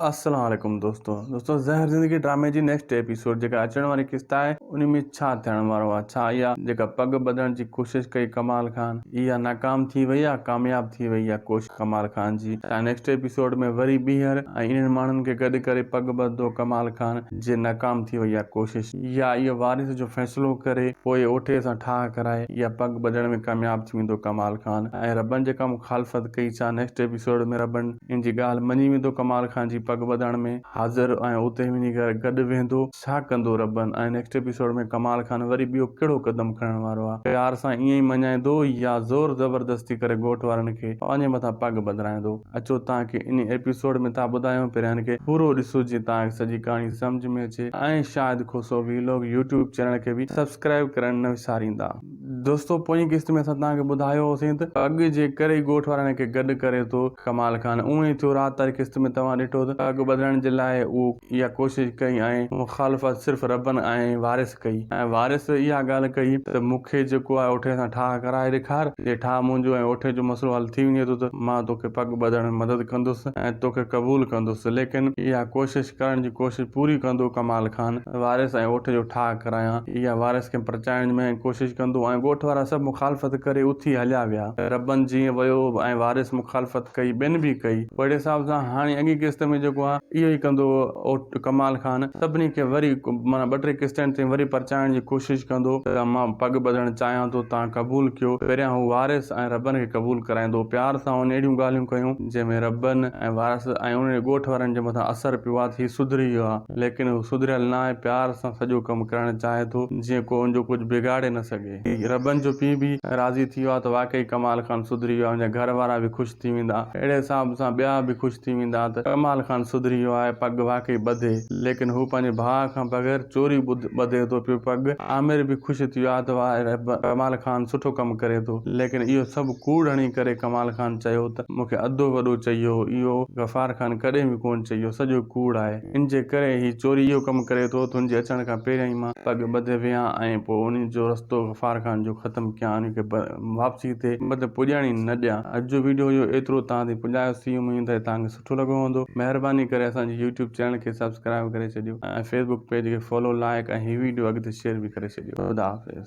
السلام عليڪم دوستو دوستو زهر زندگي ڊرامي جي نيڪسٽ ايپيسوڊ جيڪا اچڻ واري قسط آهي ان ۾ ڇا ٿيڻ وارو آهي ڇا اها جيڪا پڳ ٻڌڻ جي ڪوشش ڪئي ڪمال خان اها ناڪام ٿي وئي يا ڪامياب ٿي وئي اها ڪوشش ڪمال خان جي ڇا نيڪسٽ ايپيسوڊ ۾ وري ٻيهر ۽ انهن ماڻهن کي گڏ ڪري پڳ ٻڌندو ڪمال خان جي ناڪام ٿي وئي اها ڪوشش يا اهو وارث جو فيصلو ڪري پوء اوٺي سان ٺاهه ڪرائي اها پڳ ٻڌڻ ۾ ڪامياب ٿي ويندو ڪمال خان ۽ ربن جيڪا مخالفت ڪئي ڇا نيڪسٽ ايپيسوڊ ۾ ربن ان جي ڳالهه مڃي ويندو ڪمال خان جي پڳ ٻڌڻ ۾ حاضر ۽ اتي وڃي ڪري گڏ ويهندو ڇا ڪندو ربن ۽ نيڪسٽ ايپيسوڊ ۾ ڪمال خان وري ٻيو ڪهڙو قدم کڻڻ وارو آ پيار سان ائين ئي مڃائيندو يا زور زبردستي ڪري ڳوٺ وارن کي پنهنجي مٿان پڳ ٻڌرائيندو اچو توهان کي انهي ايپيسوڊ ۾ ٿا ٻڌايون پهريان کي پورو ڏسو جيئن توهان کي سڄي ڪهاڻي سمجهه ۾ اچي ۽ Shahid Khoso vlog YouTube channel کي به سبسڪرائيب ڪرڻ نه وساريندا. دوستو پوئين قسط ۾ اسان توهان کي ٻڌايو هوسين ته پڳ جي ڪري ئي ڳوٺ وارن کي گڏ ڪري ٿو ڪمال خان اونئن ئي ٿيو رات واري قسط ۾ توهان ڏٺو ته پڳ ٻڌڻ جي لاء اهو اها ڪوشش ڪئي ۽ مخالفت صرف ربن ۽ وارث ڪئي ۽ وارث اها ڳالهه ڪئي ته مون کي جيڪو آهي اوٺي سان ٺاهه ڪرائي ڏيکار جي ٺاهه منهنجو ۽ اوٺي جو مسئلو حل ٿي وڃي ٿو ته مان توکي پڳ ٻڌڻ ۾ مدد ڪندس ۽ توکي قبول ڪندس ليڪن اها ڪوشش ڪرڻ جي ڪوشش پوري ڪندو ڪمال خان وارث ۽ اوٺ جو ٺاهه ڪرايان. اها وارث کي پرچائڻ ۾ ڪوشش ڪندو ۽ ڳوٺ وارا سڀ مخالفت ڪري اٿي هليا ويا. ربن جيئن ويو ۽ وارث مخالفت ڪئي ٻين به ڪئي. اهڙي حساب سان هاڻي اڳين قسط ۾ جيڪو آهي اهو ئي ڪندو اوٺ ڪمال خان سڀني کي وري معنيٰ ٻه ٽي قسطن تائين وري پرچائڻ جي ڪوشش ڪندو ته مان پڳ ٻڌڻ چاهيان ٿو تان قبول ڪيو. پهريان هو وارث ۽ ربن کي قبول ڪرائيندو. پيار سان هن اهڙيون ڳالهيون ڪيون جنهن ۾ ربن ۽ وارث ۽ انهن جي ڳوٺ وارن جي مٿان اثر پيو آهي ته هي سڌري ويو آهي. ليڪن هو سڌريل نه آهي، پيار سان سڄو ڪم ڪرڻ چاهي ٿو، جيئن ڪو ان جو ڪجهه بگاڙي نه سگهي. ربن جو پيء به راضي ٿي ويو آهي ته واقعي ڪمال خان سڌري ويو آهي، ان جا گهر وارا به خوش ٿي ويندا. اهڙي حساب سان ٻيا به خوش ٿي ويندا ته ڪمال خان سڌري ويو آهي، پڳ واقعي ٻڌي. ليڪن هو پنهنجي ڀاء کان بغير چوري ٻڌي ٿو پيو پڳ. عامر به خوش ٿي ويو آهي ته واهه رب ڪمال خان سٺو ڪم ڪري ٿو. ليڪن اهو سڀ ڪوڙ هڻي ڪري ڪمال خان چيو ته مون کي ادو وڏو چئي هو، اهو غفار خان ڪڏهن به ڪونه چئي هو، سڄو ڪوڙ آهي. ان جي ڪري هي چوري اهو ڪم ڪري ٿو ته هن جي اچڻ کان پهريان ئي مان پڳ ٻڌي ويهان ۽ پوء انهي جو رستو غفار خان جو ختم ڪيان انهي کي واپسي تي مطلب پڄڻ ئي نه ڏيان. اڄ جو ويڊيو اهو ايترو توهان تائين پڄايو سي اميد آهي توهان کي سٺو لڳو هوندو مهرباني ڪري اسان جي يوٽيوب چينل کي سبسڪرائب ڪري ڇڏيو ۽ فيسبوڪ پيج کي فالو لائڪ ۽ هي ويڊيو اڳتي شيئر به ڪري ڇڏيو خدا حافظ.